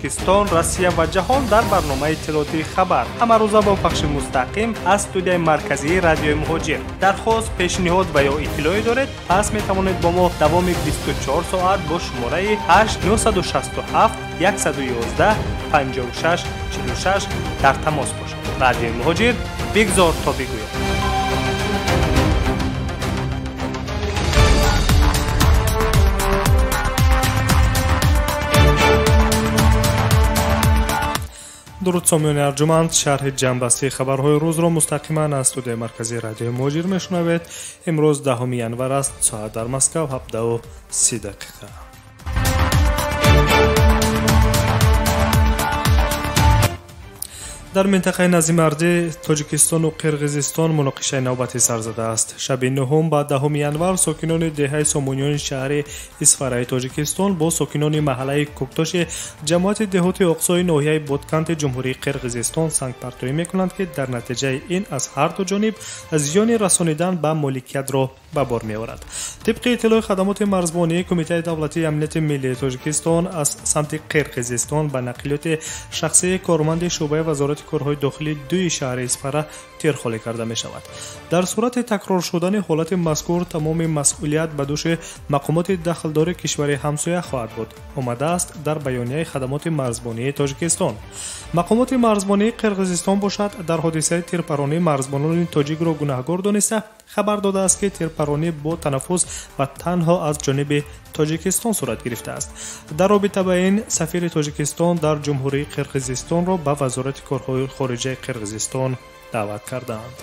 Тоҷикистон, Россия ва ҷаҳон дар барномаи иттилоотии «Хабар». Ҳамарӯза бо пахши мустақим аз студияи марказии Радиои Муҳоҷир. Дархост, пешниҳод ва ё иттилоъе доред, пас метавонед бо мо давоми 24 соат бо шумораи 8 967 111 56 46 дар тамос бошед. Радиои Муҳоҷир, бигзор то бигӯяд. Дуруд, сомиёни арҷуманд. Шарҳи ҷамъбастии хабарҳои рӯзро мустақиман аз студияи марказии Радиои Муҳоҷир мешунавед. Имрӯз 10 январ аст, соат дар Москав 17:30 дақиқа. Дар минтақаи назимарзии Тоҷикистону Қирғизистон муноқишаи навбатӣ сар задааст. Шаби 9 ба 10 январ сокинони деҳаи Сомониёни шаҳри Исфараи Тоҷикистон бо сокинони маҳаллаи Кӯктоши ҷамоати деҳоти Оқсои ноҳияи Ботканти Ҷумҳурии Қирғизистон сангпартоӣ мекунанд, ки дар натиҷаи ин аз ҳар ду ҷониб зиёни расонидан ба моликиятро ба бор меорад. Тибқи иттилои хадамоти марзбонии Кумитаи давлатии амнияти миллии Тоҷикистон, аз самти Қирғизистон ба нақлиёти шахсии корманди шӯъбаи вазорати корҳои дохилӣ дуи шаҳри Исфара тирхолӣ карда мешавад. Дар сурати такрор шудани ҳолати мазкур тамоми масъулият ба дӯши мақомоти дахлдори кишвари ҳамсоя хоҳад буд, омадааст дар баёнияи хадамоти марзбонии Тоҷикистон. Мақомоти марзбонии Қирғизистон бошад, дар ҳодисаи тирпаронӣ марзбонони тоҷикро гунаҳгор дониста, хабар додааст, ки тирпаронӣ бо танаффус ва танҳо аз ҷониби Тоҷикистон сурат гирифтааст. Дар робита ба ин сафири Тоҷикистон дар Ҷумҳурии Қирғизистонро ба Вазорати корҳои хориҷаи Қирғизистон даъват кардаанд.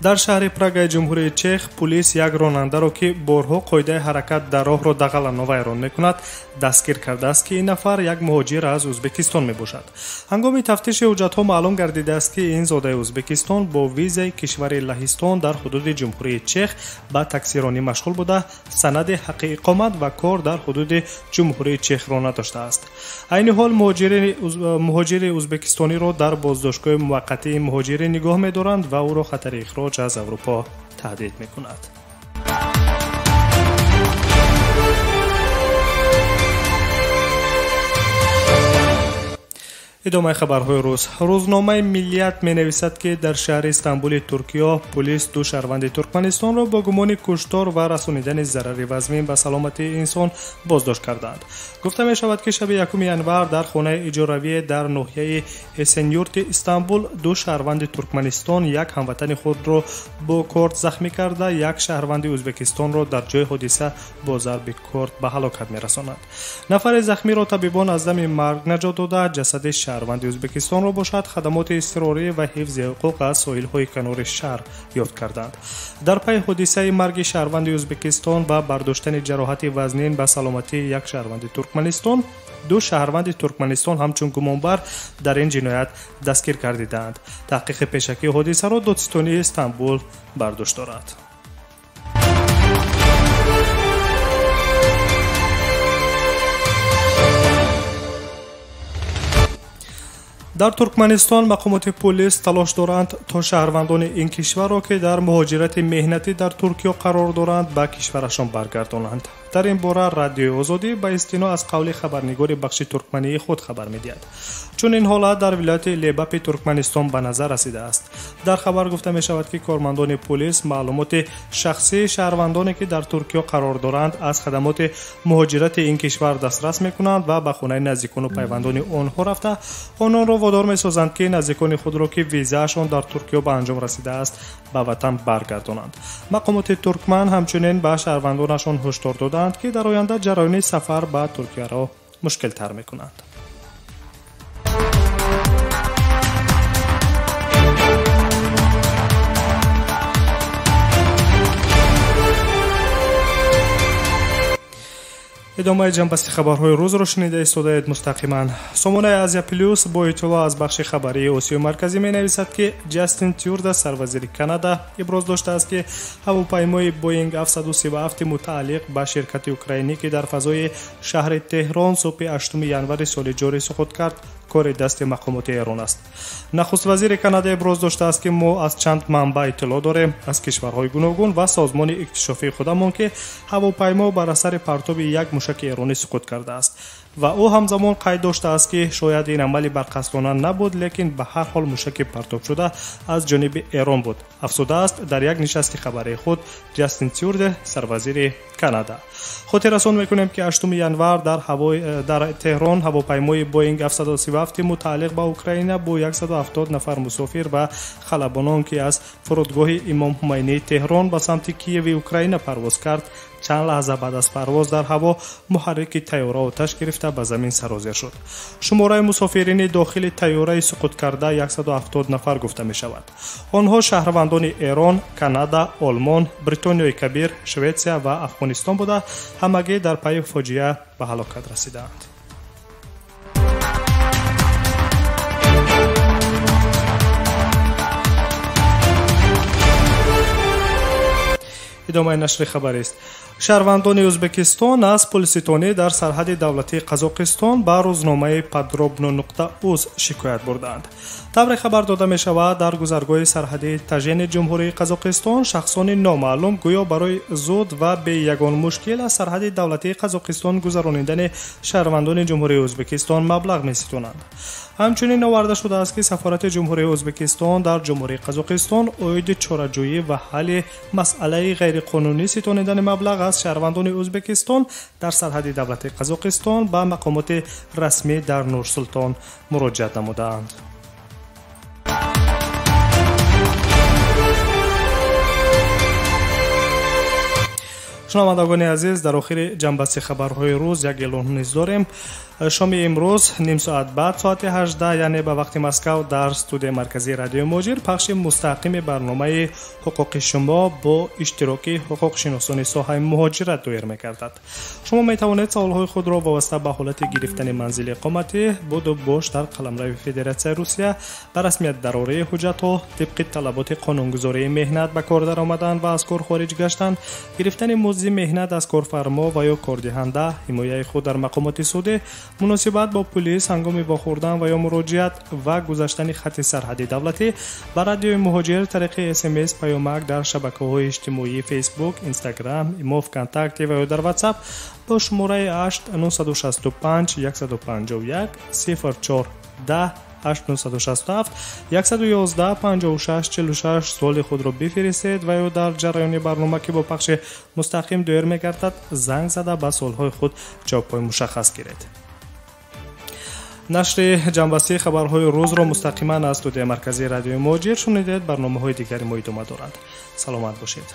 Дар шаҳри Прагаи Ҷумҳурии Чех пулис як ронандаро, ки борҳо қоидаи ҳаракат дар роҳро дағалано вайрон мекунад, дастгир кардааст, ки ин нафар як муҳоҷир аз Ӯзбекистон мебошад. Ҳангоми тафтиши ҳуҷҷатҳо маълум гардидааст, ки ин зодаи Ӯзбекистон бо визаи кишвари Лаҳистон дар ҳудуди Ҷумҳурии Чех ба таксиронӣ машғул буда, санади ҳаққи иқомат ва кор дар ҳудуди Ҷумҳурии Чехро надоштааст. Айни ҳол муҳоҷири ӯзбекистониро дар боздоштгоҳи муваққатии муҳоҷирӣ нигоҳ медоранд ва ӯро хатари ихроҷ аз Аврупо таҳдид мекунад. Идомаи хабарҳои рӯз. Рӯзномаи Миллият менависад, ки дар шаҳри Истанбули Туркиё пулис ду шаҳрванди Туркманистонро бо гумони куштор ва расонидани зарари вазмин ба саломатии инсон боздошт кардаанд. Гуфта мешавад, ки шаби 1 январ дар хонаи иҷоравие дар ноҳияи Эсенюрти Истанбул ду шаҳрванди Туркманистон як ҳамватани худро бо корд захмӣ карда, як шаҳрванди Ӯзбекистонро дар ҷои ҳодиса бо зарби корд ба ҳалокат мерасонанд. Нафари захмиро табибон аз дами марг наҷот дода, ҷасади шаҳрванди Ӯзбекистонро бошад хадамоти изтирорӣ ва ҳифзи ҳуқуқ аз соҳилҳои канори шаҳр ёфт карданд. Дар пайи ҳодисаи марги шаҳрванди Ӯзбекистон ва бардоштани ҷароҳати вазнин ба саломатии як шаҳрванди Туркманистон, ду шаҳрванди Туркманистон ҳамчун гумонбар дар ин ҷиноят дастгир гардидаанд. Таҳқиқи пешакии ҳодисаро додситонии Истанбул бардошт дорад. Дар Туркманистон мақомоти пулис талош доранд, то шаҳрвандони ин кишварро, ки дар муҳоҷирати меҳнатӣ дар Туркиё қарор доранд, ба кишварашон баргардонанд. Дар ин бора Радиои Озодӣ ба истино аз қавли хабарнигори бахши туркмании худ хабар медиҳад. Чунин ҳолат дар вилояти Лебапи Туркманистон ба назар расидааст. Дар хабар гуфта мешавад, ки кормандони пулис маълумоти шахсии шаҳрвандоне, ки дар Туркиё қарор доранд, аз хадамоти муҳоҷирати ин кишвар дастрас мекунанд ва ба хонаи наздикону пайвандони онҳо рафта, ононро водор месозанд, ки наздикони худро, ки визаашон дар Туркиё ба анҷом расидааст, ба ватан баргардонанд. Мақомоти туркман ҳамчунин ба шаҳрвандонашон ҳушдор доданд, ки дар оянда ҷараёни сафар ба Туркияро мушкилтар мекунанд. Идомаи ҷанбасти хабарҳои рӯзро шунида истодаед мустақиман. Сомонаи Азия Плюс бо иттилоъ аз бахши хабарии Осиёи Марказӣ менависад, ки Ҷастин Трюдо, сарвазири Канада, иброз доштааст, ки ҳавопаймои Боинг 737 мутааллиқ ба ширкати украинӣ, ки дар фазои шаҳри Теҳрон субҳи 8 январи соли ҷорӣ суқут кард, кори дасти мақомоти Эрон аст. Нахуствазири Канада иброз доштааст, ки мо аз чанд манбаъ иттилоъ дорем аз кишварҳои гуногун ва созмони иктишофии худамон, ки ҳавопаймо бар асари партоби як мушаки эронӣ суқут кардааст. Ва ӯ ҳамзамон қайд доштааст, ки шояд ин амали барқасдона набуд, лекин ба ҳар ҳол мушаки партобшуда аз ҷониби Эрон буд, афзудааст дар як нишасти хабарии худ Ҷастин Трюдо, сарвазири Канада. Хотиррасон мекунем, ки 8 январ дар Теҳрон ҳавопаймои Боинг 737 мутааллиқ ба Украина бо 170 нафар мусофир ва халабонон, ки аз фурудгоҳи Имом Ҳумайнии Теҳрон ба самти Киеви Украина парвоз кард, чанд лаҳза баъд аз парвоз дар ҳаво муҳаррики тайёра оташ гирифта ба замин сарозер шуд. Шумораи мусофирини дохили тайёраи суқуткарда 170 нафар гуфта мешавад. Онҳо шаҳрвандони Эрон, Канада, Олмон, Бритониёи Кабир, Шветсия ва Афғонистон буда, ҳамагӣ дар пайи фоҷиа ба ҳалокат расидаанд. Идомаи нашри хабарист. Шаҳрвандони Ӯзбекистон аз пулситонӣ дар сарҳади давлатии Қазоқистон ба рӯзномаи Подробно.уз шикоят бурдаанд. Тавре хабар дода мешавад, дар гузаргоҳи сарҳадии Тажени Ҷумҳурии Қазоқистон шахсони номаълум гӯё барои зуд ва бе ягон мушкил аз сарҳади давлатии Қазоқистон гузаронидани шаҳрвандони Ҷумҳурии Ӯзбекистон маблағ меситонанд. Ҳамчунин оварда шудааст, ки сафорати Ҷумҳурии Ӯзбекистон дар Ҷумҳурии Қазоқистон оиди чораҷӯӣ ва ҳалли масъалаи ғайриқонунӣ ситонидани маблағ аз шаҳрвандони Ӯзбекистон дар сарҳади давлати Қазоқистон ба мақомоти расмӣ дар Нурсултон муроҷиат намудаанд. Шунавандагони азиз, дар охири ҷанбасти хабарҳои рӯз як эълон низ дорем. Шоми имрӯз ним соат баъд соати 18, яъне ба вақти Москав, дар студияи марказии Радиои Муҳоҷир пахши мустақими барномаи ҳуқуқи шумо бо иштироки ҳуқуқшиносони соҳаи муҳоҷират доир мегардад. Шумо метавонед саволҳои худро вобаста ба ҳолати гирифтани манзили иқоматӣ, буду бош дар қаламрави Федератсияи Русия, ба расмият дарории ҳуҷҷатҳо, тибқи талаботи қонунгузории меҳнат ба кор даромадан ва аз кор хориҷ гаштан, гирифтани музди меҳнат аз корфармо ва ё кордиҳанда, ҳимояи худ дар мақомоти судӣ, муносибат бо пулис ҳангоми вохӯрдан ва ё муроҷиат ва гузаштани хати сарҳади давлатӣ ба Радиои Муҳоҷир тариқи СМС, паёмак дар шабакаҳои иҷтимоии Фейсбук, Инстаграм, Имо, ВКонтакте ва ё дар Ватсап бо шумораи 8 965 151 04 10 8967 111 56 46 суоли худро бифиристед ва ё дар ҷараёни барнома, ки бо пахши мустақим доир мегардад, занг зада ба суолҳои худ ҷавобҳои мушаххас гиред. Нашри ҷанбастии хабарҳои рӯзро мустақиман аз студияи марказии Радиои Муҳоҷир шунидед. Барномаҳои дигари мо идома доранд. Саломат бошед.